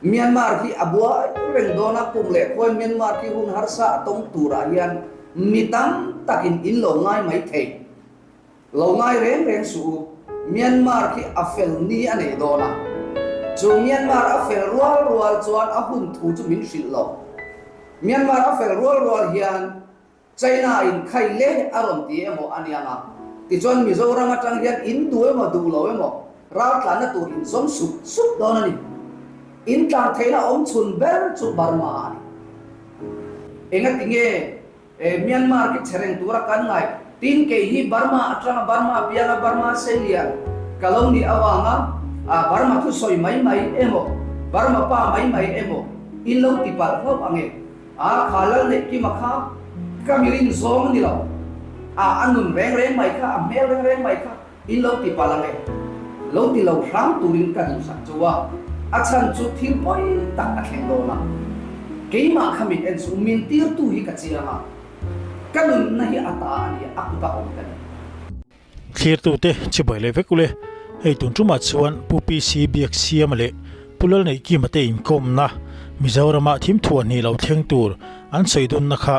Myanmar hi a buai reng dawn a, kum leh khuain Myanmar khi hun harsa a tawng turah hian mi tam takin in lo ngai mai thei. Lo ngai reng reng suh u, Myanmar khi a fel ni a nei dawn a. Chu Myanmar a fel rual rual chuan a hun thu chu min hrilh lo. Myanmar a fel rual rual hian China in khai le a rawn ti emaw a niang a, tichuan Mizoram atang hian in duh emaw duh lo emaw raltlanna tur in zawm sup sup dawn a ni. In tlan theihna awm chhun ber chu Burma a ni. Engati nge Myanmar khi che reng tura kan ngaih? Tin kei hi Burma atanga Burma pianga Burma seilian ka lo nih avanga Burma thusawi mai mai emaw Burma pa mai mai emaw in lo ti palh hlauh ange. A kha lal neih kima kha ka mirin zawng a ni lo. A a nun reng reng mai kha, a hmel reng reng mai kha in lo ti palh ang e. Lo ti lo hram turin ka duhsak chu a, a chhan chu thil pawi tak a thleng dawn a. Keimah kha min en suh, min tirtu hi ka chiang a, ka nunna hi a ta a ni a, a kuta awm ka ni. Thlirtute chibai leh vek ule. Hei tun tumah chuan Pu PC Biaksiama leh Pu Lalneihkima te inkawmna Mizorama thimthuah hnih lo thleng tur an sawi dunna kha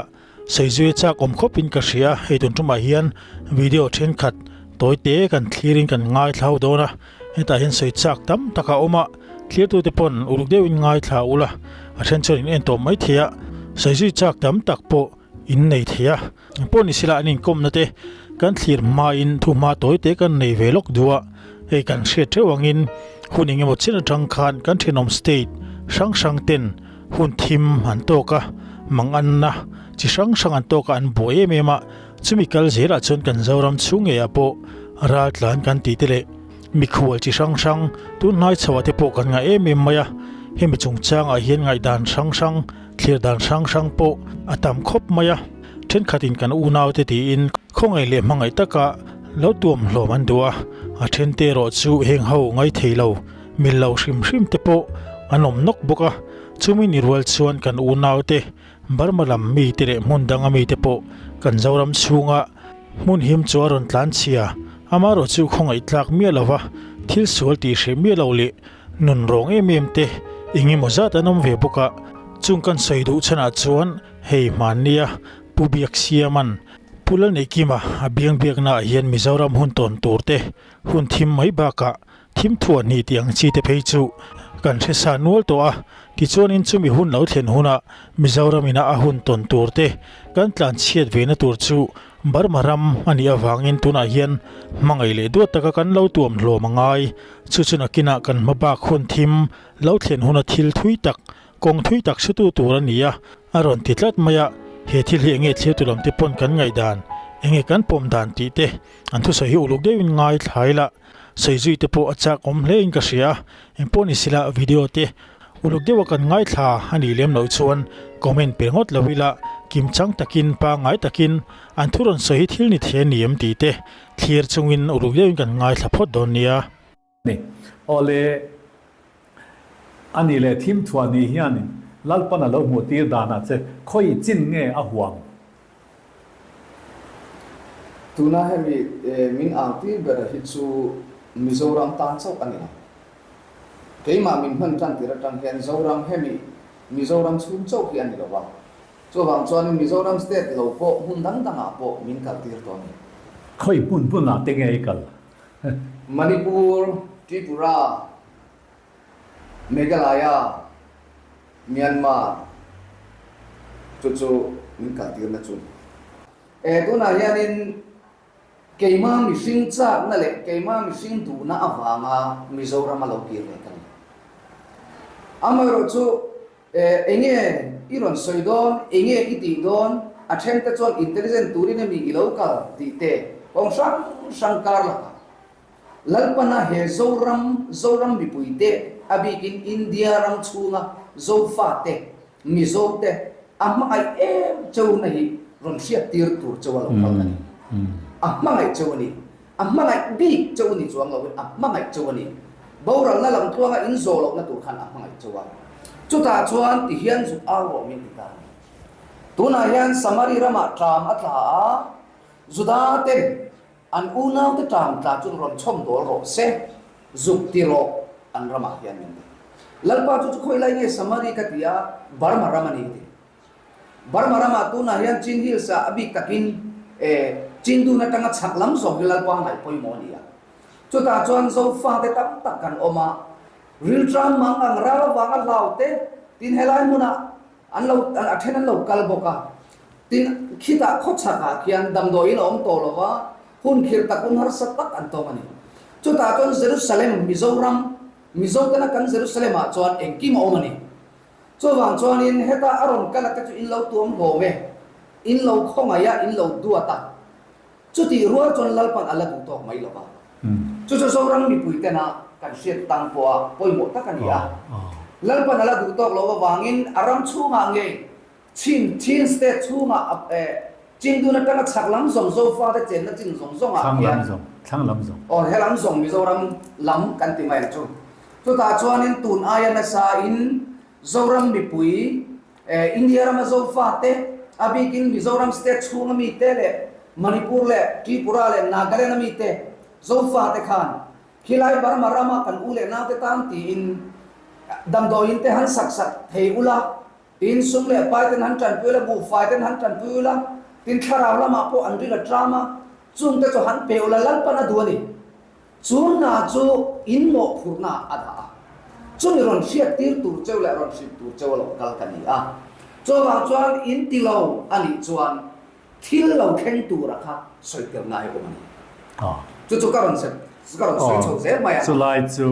sawizuia chak awm khawpin ka hria. Hei tun tumah hian video thenkhat tawite kan thlirin kan ngaithla ho dawn a, hetah hian sawi chak tam tak a awm a, thlirtute pawn uluk deuhin ngaithla ula a then chuan in en tawh mai thei a, sawizui chak tam tak pawh in nei thei a. Pawh ni sila an inkawmna te kan thlir hmain thuhma tawi te kan nei ve lawk duh a, hei kan hriat theuh angin hun eng emaw chin atang khan kan thenawm state hrang hrang ten hun thim an tawk a, manganna chi hrang hrang an tawk a an buai em em a, chumi kal zelah chuan kan Zoram chhung ngeiah pawh raltlan kan tih te leh mikhual chi hrang hrang tun hnai chhoah te pawh kan ngah em em mai a, hemi chungchangah hian ngaihdan hrang hrang Thlir dan hrang hrang pawh a tam khawp mai a, thenkhatin kan unaute tiin khawngaih leh hmangaih taka lo tuam hlawm an duh a, a thente erawh chu heng ho ngai thei lo, mil lo hrim hrim te pawh an awm nawk bawk a, chumi ni rual chuan kan unaute Burma lam mite leh hmun danga mite pawh kan Zoram chhunga hmun him chu a rawn tlan chhia, amaherawh chu khawngaih tlak miah lova thil sual tih hreh miah lo leh Nun rawng em em te eng emaw zat an awm ve bawk a, chung kan sawi duh chhanah chuan hei hmannia Pu Biaksiaman Pu Lalneihkima a biang biaknaah hian Mizoram hun tawn tur te hun thim mai bakah thim thuah hnih tih ang chi te phei chu kan hre sa nual tawh a, tichuanin chumi hun lo thlen hunah Mizoram ina a hun tawn tur te kan tlan chhiat ve na tur chu Burma ram a nih avangin tunah hian hmangaih leh duat taka kan lo tuam hlawm a ngai. Chu chu nakinah kan hma bak hun thim lo thlen huna thil thui tak, kawng thui tak hretu tur a ni a, a rawn ti tlat mai a. He thil hi enge thlir tu lam te pawn kan ngaihdan, enge kan pawm dan tih te an thusawi hi uluk deuhin ngai thlai la. Sawi zui te pawh a chak awm hlein ka hria a, engpawh ni sila video te Uluk deuha kan ngaithla a nih lem loh chuan comment pe ngawt lo ila, kimchang takin, pangngai takin an thu rawn sawi hi thil ni thei a ni em tih te thlir chungin uluk deuhin kan ngaithla phawt dawn nia. Ni. Awle, a nih leh thim thuah ni hianin Lalpan a lo hmuh tir danah che khawi chin nge a huam? Tuna hemi min au tir bera hi chu Mizoram tan chauh a ni lo. Keimah min hman tan tir atang hian Zoram hemi Mizoram chhung chauh hi a ni lo va. Chuvang chuanin Mizoram state lo pawh hmun dang dangah pawh min kal tir tawh a ni. Khawi hmun hmunah te nge i kal? Manipur, Tripura, Meghalaya, Myanmar chu chu min kal tirna chu. E tunah hianin Keimah mihring chakna leh keimah mihring duhna avanga Mizoram a lo kir leh ka ni. Amaherawhchu, enge i rawn sawi dawn, enge i tih dawn, a then te chuan intelligent turin emi i lo kal tih te kawng hrang hrang kar lakah Lalpana he Zoram, Zoram mipuite, a bikin India ram chhunga Zofate, Mizo te a hmangaih em cheu na hi rawn hriat tir tur cheu a lo kal a ni. A hmangaih cheu a ni. A hmangaih bik cheu ni chuang loin a hmangaih cheu a ni. Boralna lam tluanga in zawh lohna tur khan a hmangaih cheu a. Chutah chuan ti hian zuk au rawh min ti ta a ni. Tunah hian Samari ramah ṭam a tla a, Juda ten An unaute ṭam tla chu rawn chhawm dawl rawh se, zuk ti rawh an ramah hian min ti. Lalpa chu chu khawi lai nge Samari ka ti a, Burma ram a ni a ti. Burma ramah tunah hian Chin Hills ah a bik takin Chin dun atanga chhak lam zawng hi Lalpa ngaih pawimawh a ni a. Chutah chuan Zofate tam tak kan awm a, rilṭam mang ang ral avanga hlau te tin helai hmunah an lo a then an lo kal bawk a. Tin, khitah khawchhak ah khian damdawiin a awm tawh lo va, hun khirh tak hun harsa tak an tawng a ni. Chutah chuan Jerusalem, Mizoram, Mizotena kan Jerusalem ah chuan engkim a awm a ni. Chuvang chuanin heta a rawn kal a te chu in lo tuam hlawm e, in lo khawngaih a, in lo duat a. Chutih rual chuan Lalpan a la duh tawk mai lo va. Chu chu Zoram mipui tena kan hriat tang pawha pawimawh tak a ni a. Lalpan a la duh tawk lo avangin a ram chhungah ngei Chin, Chin State chhungah Chin dun atanga chhak lam zawng Zofate chenna chin zawng zawngah Thlang lam zawng, thlang lam zawng. Aw, he lam zawng Mizoram lam kan ti mai ang chu. Chutah chuanin tun aia nasain Zoram mipui, India rama Zofate, a bikin Mizoram State chhunga mite leh Manipur leh Tripura leh Nagaland a mite Zofate khan khilai Burma rama kan u leh naute tan tiin damdawiin te han sak sak thei ula, Tin, sum leh pai ten han tanpui ula, buhfai ten han tanpui ula, tin thlarau lamah pawh an ring a tram a, chungte chu han pe ula, Lalpan a duh a ni. Chu hna chu in mawhphurhna a dah a, chumi rawn hriat tir tur cheu leh rawn hrilh tur cheu a lo kal ka ni a. Chuvang chuan in ti lo a nih chuan thil lo thleng tura kha sawi tel ngai awm a ni. Chu chu ka rawn ka rawn sawi chho zel mai a. Chulai chu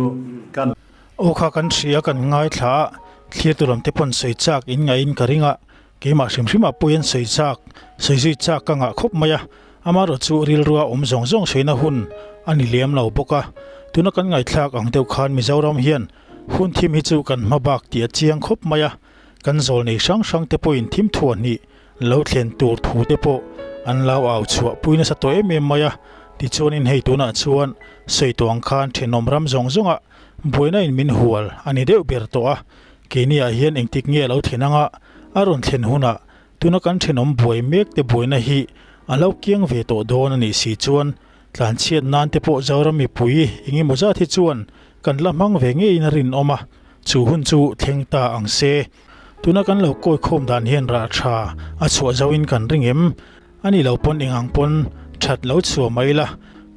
kan. Aw kha kan hria kan ngaithla a, thlir tur lam te pawn sawi chak in ngaihin ka ring a, keimah hrim hrim ah pawhin sawi chak, sawi zui chak ka ngah khawp mai a, amaherawh chu rilrua awm zawng zawng sawina hun a ni lem lo bawk a, tuna kan ngaihthlak ang deuh khan Mizoram hian hun thim hi chu kan hma bak tih a chiang khawp mai a, kan zawl nei hrang hrang te pawhin thim thuah hnih lo thlen tur thu te pawh an lo au chhuah pui nasa tawh em em mai a, tichuanin hei tunah chuan sawi tawh ang khan thenawm ram zawng zawngah Buaina in min hual a ni deuh ber tawh a, keini ah hian engtik nge a lo thlen anga a rawn thlen hunah tuna kan thenawm buai mek te buaina hi a lo kiang ve tawh dawn a nih si chuan tlanchhiat nan te pawh Zoram mipui eng emaw zat hi chuan kan la hmang ve ngeiin a rinawm a, chu hun chu thleng ta ang se. Tuna kan lo kawi khawm dan hian rah tha a chhuah zoin kan ring em? A ni lo pawn eng ang pawn that lo chhuah mai ila,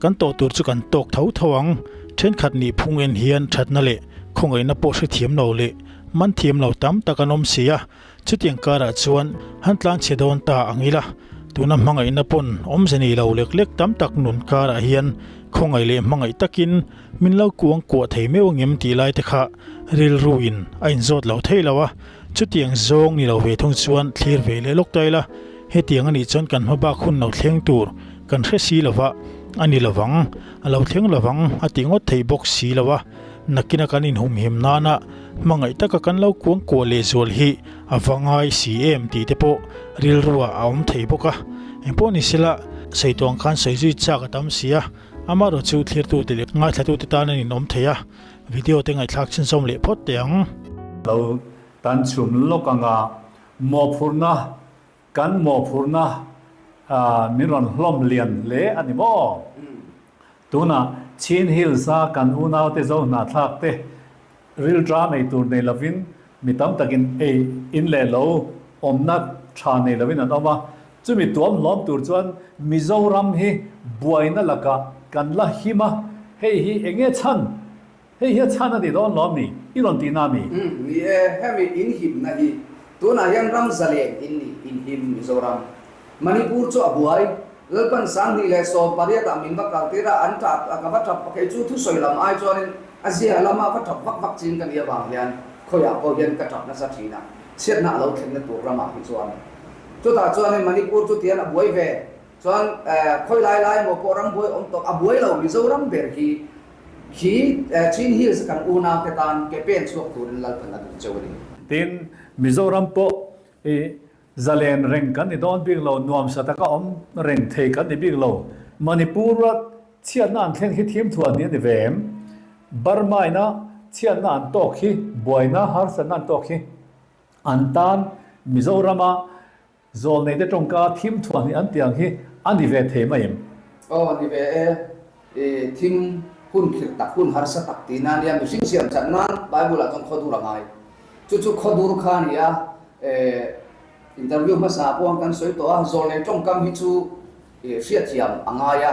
kan tawh tur chu kan tawk tho tho ang. Thenkhat nih phung en hian thatna leh khawngaihna pawh hrethiam lo leh man thiam lo tam tak an awm si a, chutiang karah chuan han tlan chhe dawn ta ang ila, tuna hmangaihna pawn awmze nei lo lek lek tam tak nun karah hian khawngaih leh hmangaih takin min lo kuang kuah thei meuh angem tih lai te kha rilru in a inzawt lo thei lo a, chutiang zawng ni lo ve thung chuan thlir ve leh lawk ta ila. Hetiang a nih chuan kan hma bak hun lo thleng tur kan hre si lo va, a ni lovang, a lo thleng lovang a tih ngawt theih bawk si lo a, nakina kan inhumhim nana hmangaih taka kan lo kuang kuah lehzual hi a va ngai si em tih te pawh rilruah a awm thei bawk a. Engpawh ni sela, sawi tawh ang khan sawi zui chak a tam si a, amaherawh chu thlirtute leh ngaithlatute tan an inawm thei a, video te ngaihthlak chhunzawm leh phawt teh ang. Lo tan chhum lawk anga mawhphurhna Kan mawhphurhna min rawn hlawm lian hle a ni maw? Tunah Chin Hills-a kan unaute zo hnahthlak te rilṭam ei tur nei lovin mi tam takin ei in leh lo awmna ṭha nei lovin an awm a. Chumi tuam hlawm tur chuan Mizoram hi buaina lakah kan la him a, hei hi eng nge chhan? Hei hi a chhan a ni dawn lo ami? I rawn tihna ami? Umm ni e, hemi inhimna hi tunah hian ram zalen in ni inhim Mizoram. Manipur chu a buai, Lalpan 2018 ah min va kal tir a, an tap a ka va tap kei chu thusawi lam ai chuanin a zia lama va tap vak vak chin ka nih avang hian khawiah pawh hian ka tap nasa thin a, chhiatna a lo thlenna tur ramah hi chuan. Chutah chuanin Manipur chu tian a buai ve chuan khawi lai lai maw pawh ram buai awm tawp a buai lo Mizoram ber hi Khi Chin Hills kan unaute tan ke pen chhuak turin Lalpan a duh cheu a ni. Tin, Mizoram pawh i zalen reng kan ni dawn bik lo, nuamsa taka awm reng thei kan ni bik lo. Manipur-a chhiatna an thleng hi thim thuah ni a ni ve em? Burma-ina chhiatna an tawk hi, buaina harsatna an tawk hi an tan Mizorama Zawlneite tawngka thim thuah hnih an tih ang hi a ni ve thei mai em? Aw ni ve e, i thim. Hun khirh tak, hun harsa tak tihna a nia. Mihring siam chat nan Bible-ah chuan khawdur a ngai. Chu chu khawdur kha a ni a, interview hmasa pawh kan sawi tawh a, zawlnei tawngkam hi chu hriatthiam a ngai a.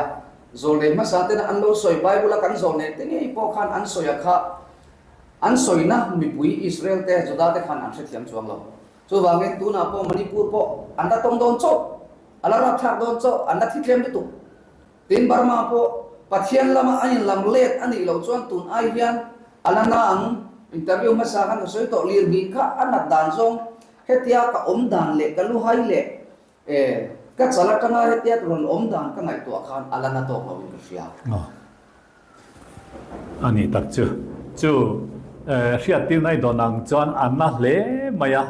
Zawlnei hmasa tena an lo sawi, Bible-a kan zawlnei te ngei pawh khan an sawi a kha, an sawina mipui Israel te, Juda te khan an hrethiam chuang lo. Chuvangin tunah pawh Manipur pawh an la tawng dawn chauh, a la rapthlak dawn chauh, an la thi tlem lutuk. Tin Burma pawh Pathian lama an inlam let a nih loh chuan tun ai hian a la na ang. Interview hmasa khan ka sawi tawh, lirnghing kha a nat dan zawng hetia ka awm dan leh ka luhai leh e ka chal atanga hetia rawn awm dan ka ngaihtuah khan a la na tawk loin ka hria. A ni tak chu. Chu hriattir nai dawn ang chuan a na hle mai a.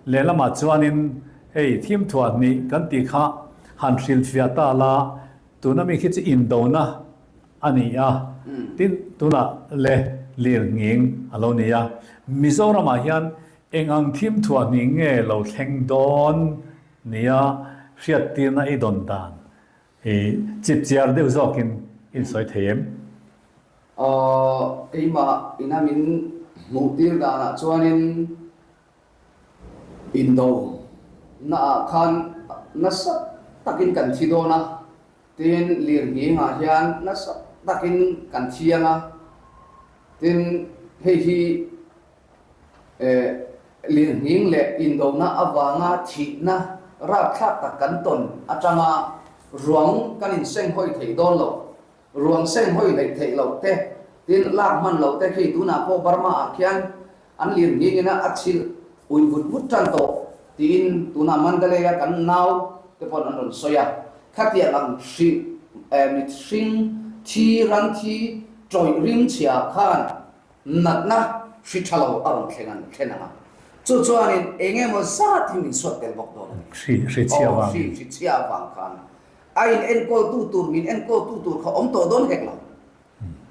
Lehlamah chuanin hei thim thuah hnih kan tih kha han hrilhfiah ta la, tuna mi khi chu indona a ni a, tin tunah le lir nghing a lo ni a. Mizoramah hian eng ang thim thuah hnih nge lo thleng dawn nia hriattirna i dawn dan I chipchiar deuh zawkin in sawi thei em? Aw, keimah ina min hmuh tir danah chuanin indo naah khan nasa takin kan thi dawn a, tin lirnghingah hian nasa takin kan thiang a, tin hei hi Lirnghing leh indona avanga thihna rapthlak tak kan tawn atanga ruang kan insenghawi thei dawn lo. Ruang senghawi hleih theih loh te, tin lak hman loh te khi tunah pawh Burma ah khian an lirnghing ina a chhilh ui vut vut tan tawh tiin tunah Mandalay a kan nau te pawn an rawn sawi a. Khatiang ang hri mithring thi ran thi tawih ring chhia khan Natna hri tha lo a rawn thleng an thlen ang a, chu chuanin eng emaw zat hi min suat tel bawk dawn a ni. Hri hri chhia vang. Aw, hri hri chhia vang khan a in enkawltu tur, min enkawltu tur kha awm tawh dawn hek lo.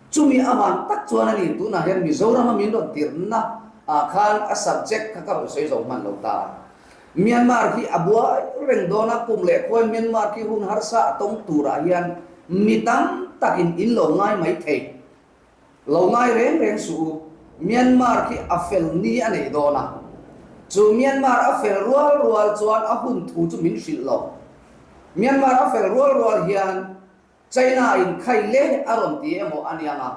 Chumi avang tak chuan a ni, tunah hian Mizorama min rawn tirhna ah khan a subject kha ka rawn sawi zo hman lo ta a. Myanmar hi a buai reng dawn a, kum leh khuain Myanmar khi hun harsa a tawng turah hian mi tam takin in lo ngai mai thei. Lo ngai reng reng suh u, Myanmar khi a fel ni a nei dawn a. Chu Myanmar a fel rual rual chuan a hun thu chu min hrilh lo. Myanmar a fel rual rual hian China in khai le a rawn ti emaw a niang a.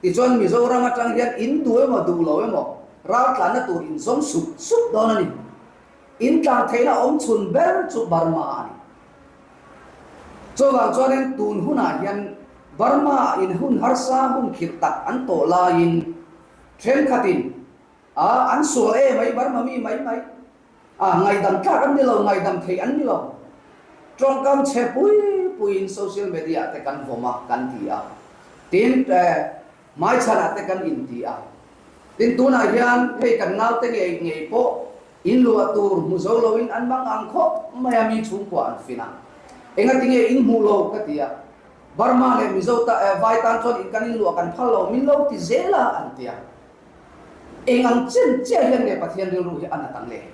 Tichuan Mizoram atang hian in duh emaw duh lo emaw raltlanna tur in zawm sup sup dawn a ni. In tlan theihna awm chhun ber chu Burma a ni. Chuvang chuanin tun hunah hian Burma in hun harsa hun khirh tak an tawh laiin thenkhatin a an sual e mai Burma mi mai mai a ngaihdam tlak an ni lo, ngaihdam theih an ni lo. Tawngkam chhe pui puiin social media te kan vawm a kan ti a. Tin hmaichhanah te kan inti a. Tin tunah hian hei kan naute ngei ngei pawh In luah tur hmu zo loin an mang ang khawp mai a mi chhungkua an fin a. Engati nge in hmuh lo ka ti a. Burma leh Mizo ta eh vai tan chuan in kan in luah kan phal lo min lo ti zel a an ti a. Eng ang chen chiah hian nge Pathian rilru hi a nat ang le?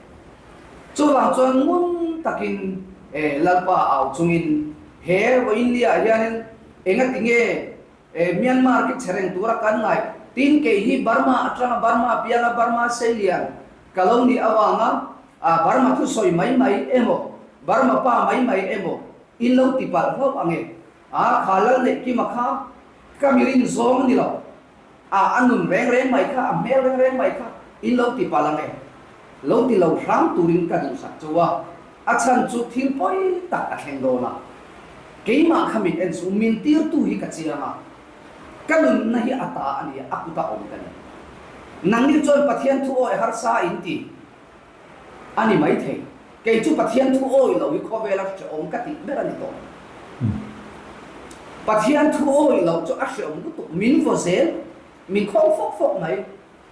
Chuvang chuan ngun takin eh Lalpa au chungin he vawiinliah hianin engati nge eh Myanmar khi che reng tura kan ngaih tin kei hi Burma atanga Burma pianga Burma seilian Ka lo nih avanga Burma thusawi mai mai emaw, Burma pa mai mai emaw in lo ti palh hlauh ang e. A kha lal neih kima kha ka mirin zawng a ni lo. A a nun reng reng mai kha, a hmel reng reng mai kha in lo ti palh ang e. Lo ti lo hram turin ka duhsak chu a, a chhan chu thil pawi tak a thleng dawn a. Keimah kha min en suh, min tirtu hi ka chiang a. Ka nunna hi a ta a ni a, a kuta awm ka ni. Nangni chuan Pathian thu awi harsa in ti a ni maithei. Kei chu Pathian thu awi lo hi khawvela hrehawm ka tih ber a ni tawh. Pathian thu awi lo chu a hrehawm lutuk, min vaw zel, min khawng fawk fawk mai.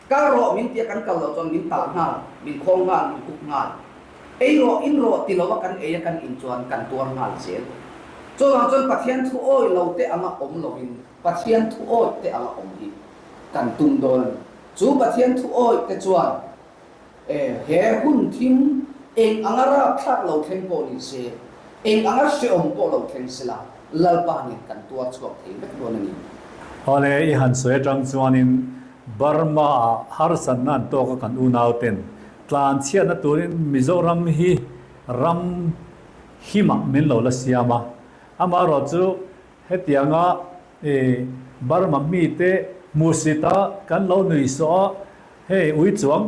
Kal rawh min tia kan kal loh chuan min talh nghal, min khawng nghal, min kuk nghal. Ei rawh, in rawh ti lova kan ei a kan in chuan kan tuar nghal zel. Chuvang chuan Pathian thu awih lo te anga awm lovin Pathian thu awih te anga awm hi kan tum dawn a ni. Chu Pathian thu awih te chuan e he hun thim eng anga rapthlak lo thleng pawh ni se, eng anga hrehawm pawh lo thleng sela Lalpa nen kan tuar chhuak thei vek dawn a ni. Awle, i han sawi atang chuanin Burma-ah harsatna an tawk a kan unauten tlanchhiatna turin Mizoram hi ram himah min lo la siam a. Amaherawh chu hetianga Burma mite hmuhsita kan lo nui sawh a, hei ui chuang,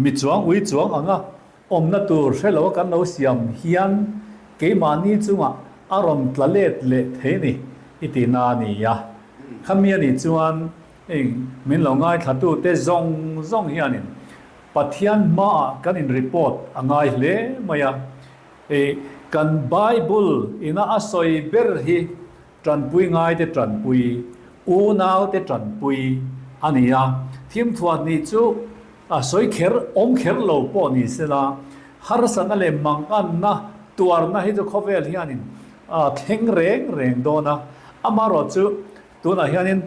mi chuang ui chuang anga Awmna tur hre lo a kan lo siam hian keimahni chungah a rawn tla let leh thei ni i ti na a ni a. Khami a nih chuan hei min lo ngaithlatute zawng zawng hianin Pathian hmaah kan in report a ngai hle mai a. Hei kan Bible ina a sawi ber hi Tanpui ngaite tanpui, unaute tanpui a ni a. Thimthuah nih chu a sawi kher, awm kher lo pawh ni sela, harsatna leh manganna tuarna hi chu khawvel hianin a thleng reng reng dawn a. Amaherawh chu tunah hianin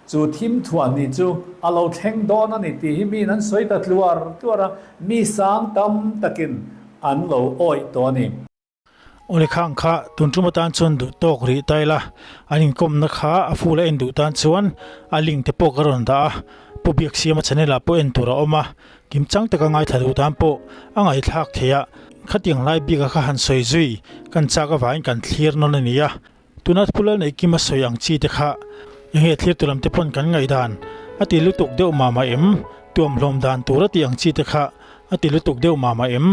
chu thimthuah nih chu a lo thleng dawn a ni tih hi miin an sawi ta tluar tluar a, mi sang tam takin an lo awih tawh a ni. Awle khang kha tun tum atan chuan duh tawk rih ta ila, an inkawmna kha a full a en duh tan chuan a link te pawh ka rawn dah a, Pu Biaksiama channel ah pawh en tur a awm a, kimchang taka ngaithla duh tan pawh a ngaihthlak theih a, khatiang lai bik a kha han sawi zui kan chak avangin kan thlir nawn a ni a. Tuna Pu Lalneihkima sawi ang chi te kha enge thlir tu lam te pawn kan ngaihdan a ti lutuk deuh mah mah em? Tuamhlawm dan tur a tih ang chi te kha a ti lutuk deuh mah mah em?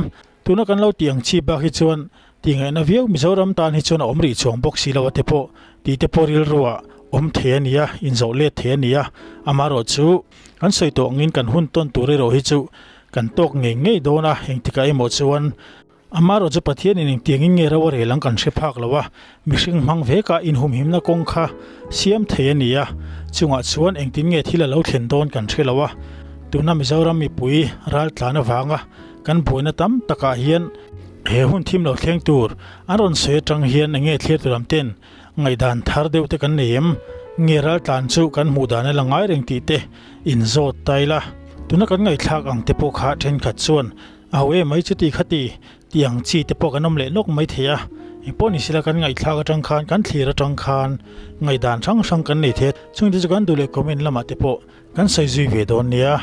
Tuna kan lo tih ang chi bak hi chuan tih ngaihna viau Mizoram tan hi chuan a awm rih chuang bawk si lo a te pawh tih te pawh rilruah awm thei a ni a, inzawh let thei a ni a. Amaherawh chu kan sawi tawh angin kan hun tawn tur erawh hi chu kan tawk ngei ngei dawn a, engtikah emaw chuan Amaherawh chu Pathianin engtiangin nge ro a rel ang kan hre phak lo a, mihring hmang veka inhumhimna kawng kha siam thei a ni a, chungah chuan engtin nge thil a lo thlen dawn kan hre lo a. Tuna Mizoram mipui raltlan avanga kan buaina tam takah hian he hun thim lo thleng tur an rawn sawi atang hian enge thlir tur lam ten ngaihdan thar deuh te kan nei em? Nge raltlan chu kan hmuh dan a la ngai reng tih te inzawt ta ila. Tuna kan ngaihthlak ang te pawh kha thenkhat chuan A ho em mai chuti khati tih ang chi te pawh kan awm leh nawk mai thei a, engpawh ni sela kan ngaihthlak atang khan kan thlir atang khan ngaihdan hrang hrang kan nei thei a, chungte chu kan duh leh comment lamah te pawh kan sawi zui ve dawn nia.